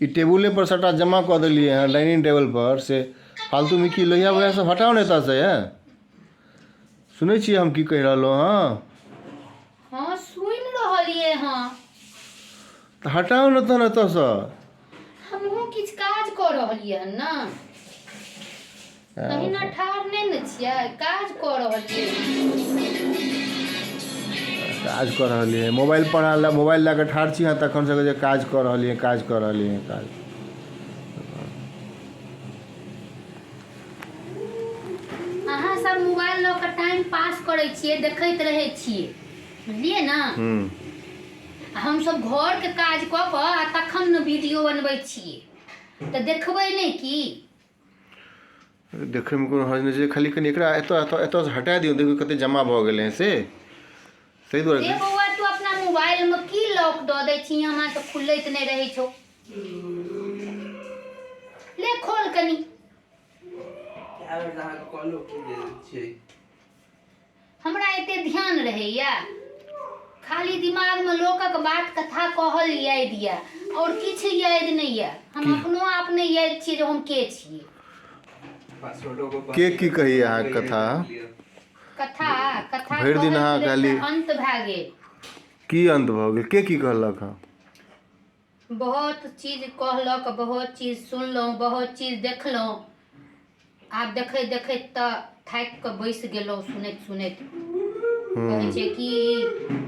ई टेबुले पर सबटा जमा कऽ देलियै हँ डाइनिंग टेबल पर से फालतूमे की लोहिया वोहिया सब हटाउ ने एतऽसँ यै सुनै छियै हम की कहि रहलहुँ हँ हँ सुनि रहलियै हँ तऽ हटाउ ने तहन एतऽसँ हमहूँ किछु काज कऽ रहलियै हन ने तहिना ठाढ़ नहि ने छियै काज कऽ रहलियै काज कऽ रहलियै मोबाइल पर अहाँ मोबाइल लए कऽ ठाढ़ छी अहाँ तखन से जे काज कऽ रहलियै काज कऽ रहलियै काज अहाँ सब मोबाइल लऽ कऽ टाइम पास करै छियै देखैत रहै छियै बुझलियै ने हूँ हमसब घरके काज कऽ कऽ आ तखन ने वीडियो बनबै छियै तऽ देखबै नहि की देखैमे कोनो हर्ज नहि छै खाली कनि एकरा एतऽ एतऽ एतऽसँ हटा दियौ देखियौ कते जमा भऽ गेलै हँ से ताहि दुआरे ए बौआ तू अपना मोबाइलमे की लॉक दऽ दै छी हमरा तऽ खुलैत नहि रहै छौ ले खोल कनि कए बेर तऽ अहाँके कहलहुँ की जे छै हमरा एते ध्यान रहैया खाली दिमागमे लोकक बात कथा कहल याद यऽ आओर किछु याद नहि यऽ हम अपनो आप नहि याद छियै जे हम के छियै के की कहैया अहाँके कथा कथा कथा भरि दिन अहाँ कहैत खाली अंत भए गेल की अंत भऽ गेल के की कहलक हँ बहुत चीज कहलक बहुत चीज सुनलहुँ बहुत चीज देखलहुँ आब देखैत देखैत तऽ थाकि कऽ बैस गेलहुँ सुनैत सुनैत कहै छै कि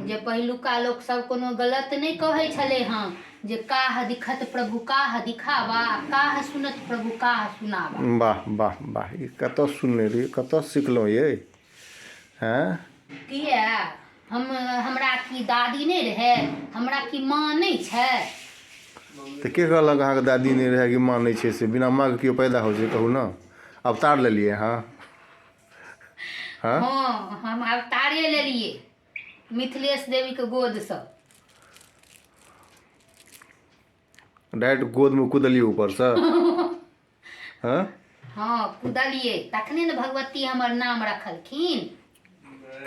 जे पहिलुका लोक सब कोनो गलत नहि कहै छलै हँ जे काह दिखत प्रभु काह दिखावा काह सुनत प्रभु काह सुनावा वाह वाह वाह ई कतऽ सुनने रहियै कतऽ सिखलहुँ यै हँ किया हम हमरा की दादी नहि रहै हमरा की माँ नहि छै तऽ के कहलक अहाँके दादी नहि रहै कि माँ नहि छै से बिना माँके केओ पैदा होइ छै कहू ने अवतार लेलियै अहाँ हँ हँ हम अवतारे लेलियै मिथिलेश देवीके गोदसँ डायरेक्ट गोदमे कुदलियै ऊपरसँ हँ हँ कुदलियै तखने ने भगवती हमर नाम रखलखिन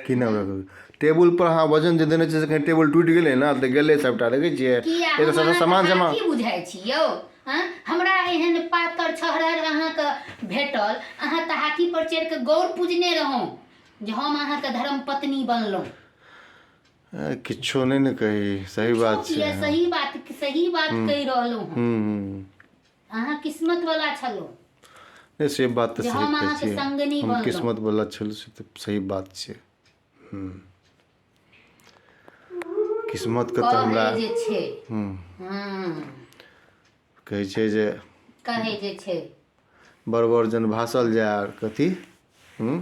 की नाम रखल टेबुल पर अहाँ वजन जे देने छियै से कहीं टेबुल टूटि गेलै ने तऽ गेलै सबटा देखै छियै किया एकर हम सबटा अहाँके सामान जमा हाथी बुझाइ छी यौ हँ हमरा एहन पातर छहरर अहाँके भेटल अहाँ तऽ हाथी पर चढ़ि कऽ गौर पूजने रहौं जे हम अहाँके धर्म पत्नी बनलहुँ किछो नहि ने कही सही बात छै किया सही बात सही बात कहि रहलहुँ हँ हूँ हूँ अहाँ किस्मत वाला छलहुँ नहि से बात तऽ जे सही हम कहै अहाँके छियै संगनी हम बनलहुँ किस्मत वाला छलहुँ से तऽ सही बात छै हूँ किस्मतके तऽ हमरा कहै जे छै हूँ हँ कहै छै जे कहै जे छै बड़ बड़ जन भासल जाय कथी हूँ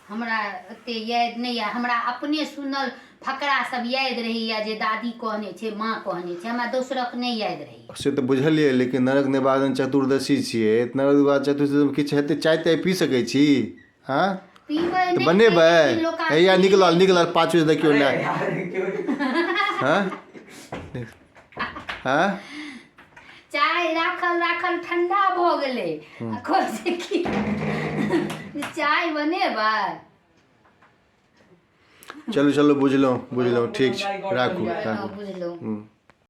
हमरा ओते याद नहि यऽ हमरा अपने सुनल फकरा सब याद रहैया जे दादी कहने छै माँ कहने छै हमरा दोसरक नहि याद रहैया से तऽ बुझलियै लेकिन नरक निवारण चतुर्दशी छियै नरक निवारण चतुर्दशी किछु हेतै चाय ताय पी सकै छी हँ पीबै तऽ नहि बनेबै छै, लेकिन लोक आब हैया पी निकलल लै निकलल पाछू से देखियौ ने हँ हँ चाय राखल राखल ठंडा भऽ गेलै आ कहै छै कि चाय बनेबै चलू चलू बुझलहुँ बुझलहुँ ठीक छै राखू राखू बुझलहुँ हूँ।